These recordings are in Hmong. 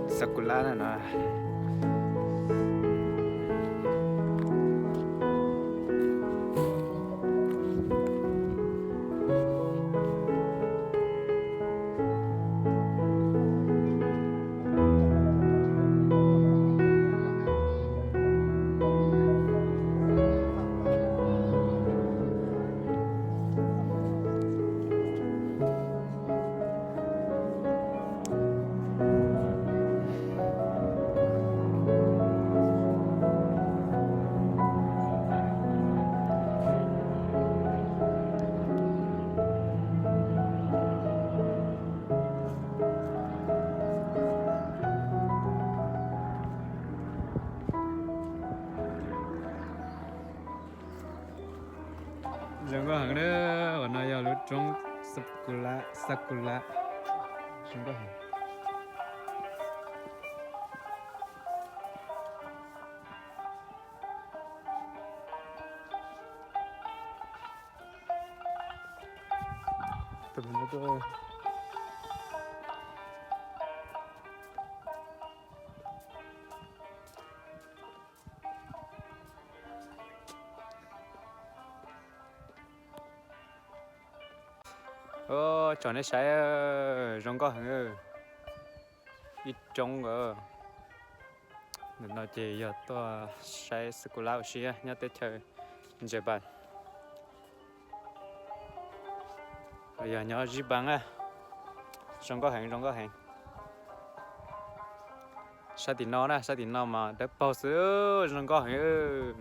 Sakura na no. Zoo nkauj heev na, uas no yog lub roob Sakura, Sakura. Zoo nkauj heev. Tsom nej saib, zoo nkauj heev. Ib roob. Ntawm no ces yog tuaj saib sakura ua si nyob teb chaws Japan. Yog nyob Japan na. Zoo nkauj heev, zoo nkauj heev. Sab tim no na, sab tim no mas dawb paug xwb, zoo nkauj heev.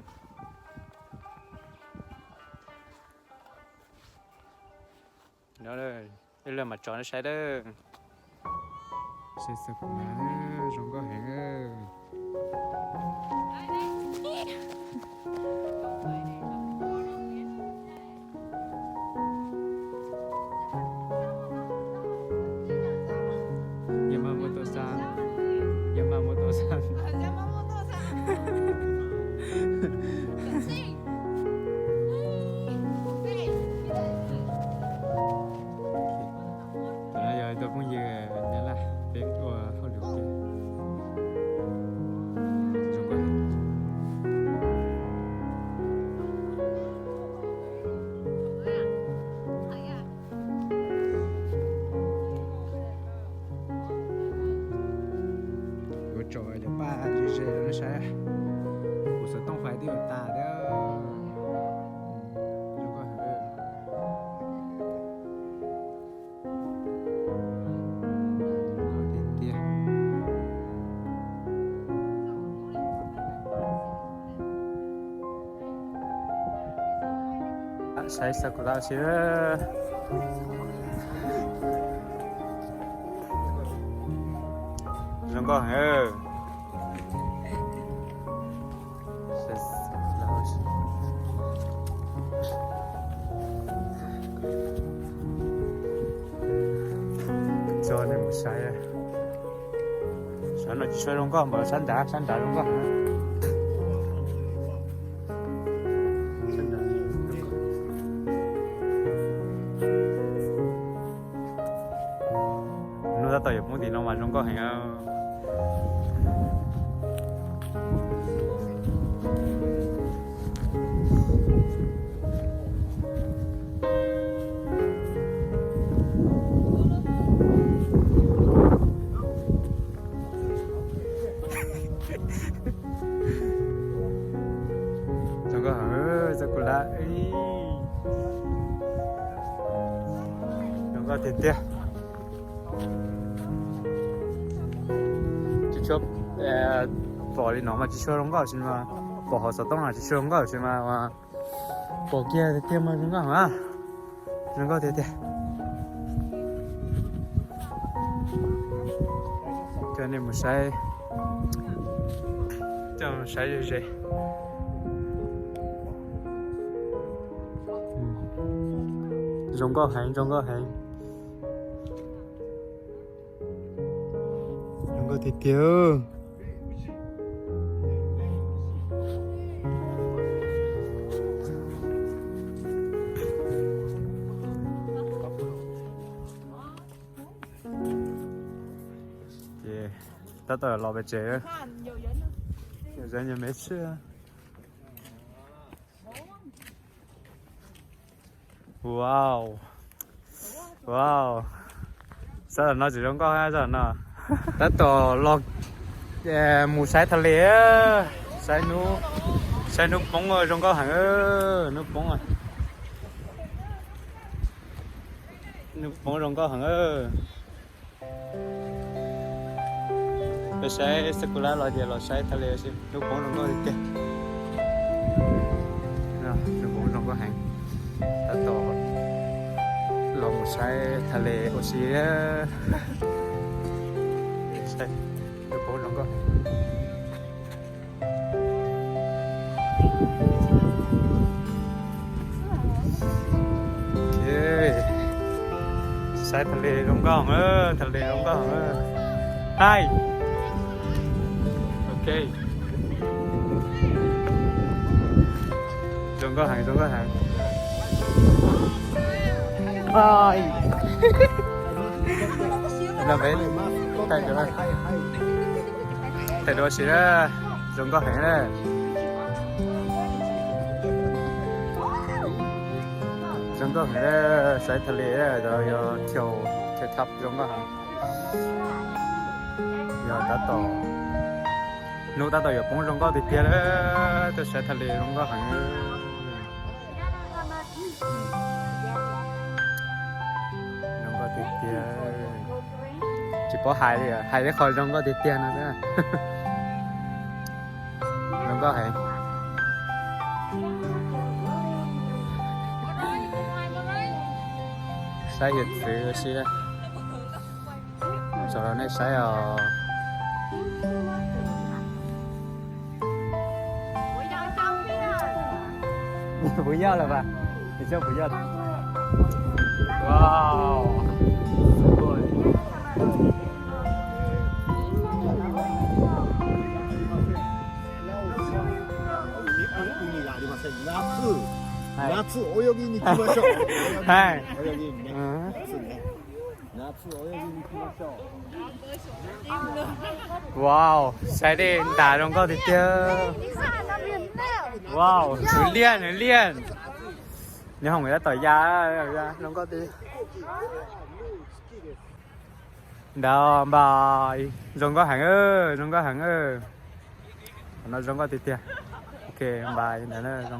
Ib leeg mas tso nej saib dawb. Saib sakura, zoo nkauj heev. Yamamoto-san. Yamamoto-san. Tam no yog ib tug phooj ywg Nyab Laj, peb ua hauj lwm thiab. Yuav tsom cov paj ze ze rau nej saib. Kuv xov tooj fais twb yuav tas thiab. Zoo nkauj heev. Tiag tiag. Saib sakura si. Zoo nkauj heev. Tso nej mus saib. Sab no tsis tshua zoo nkauj npaum sab nrad, sab nrad zoo nkauj heev. Hnub tab tom yuav poob tim no mas zoo nkauj heev. Zoo nkauj heev, sakura. Zoo nkauj tiag tiag. Tsis tshua, pom li no mas tsis tshua zoo nkauj tiam sis mas pom hauv xov tooj mas tsis tshua zoo nkauj tiam sis mas pom kiag tiag tiag mas zoo nkauj heev. Zoo nkauj tiag tiag. Coj nej mus saib, coj mus saib ze ze. Zoo nkauj heev, zoo nkauj heev. Zoo nkauj tiag tiag. Ces Tab tom los pem tsev. Yog me sib. Wow. Wow. Sab tom no tsis zoo nkauj, sab tom no. Tab tom los mus saib tha le, saib hnub, saib hnub poob zoo nkauj heev, hnub poob, hnub poob zoo nkauj heev. Peb saib sakura los ces los saib tha le ua si, hnub poob zoo nkauj tiag tiag. Hnub poob zoo nkauj heev. Tab tom los mus saib tha le ua si. Hnub poob zoo nkauj. Saib tha le zoo nkauj, tha le zoo nkauj. Hai. Ok. Zoo nkauj heev, zoo nkauj heev. Hai. Thaij duab si na, zoo nkauj heev na. Zoo nkauj heev na, saib tha le, yog chaw thab zoo nkauj heev. Yog tab tom, hnub tab tom yuav poob zoo nkauj tiag tiag na, tuaj saib tha le zoo nkauj heev. Zoo nkauj tiag tiag. Tsis paub hais li, hais li qhov zoo nkauj tiag tiag no xwb. Zoo nkauj heev. Saib hiav txwv ua si. Tso rau nej saib os. Puas yog lawm as? Puas yog? Wow. Hai. Wow, saib dej ntas zoo nkauj tiag tiag. Wow, nws liaj, nws liaj. Nws hoom tab tom ya, zoo nkauj tiag. Ntawd npas zoo nkauj heev, zoo nkauj heev. Qhov no zoo nkauj tiag tiag. Ok, npas ntawd na.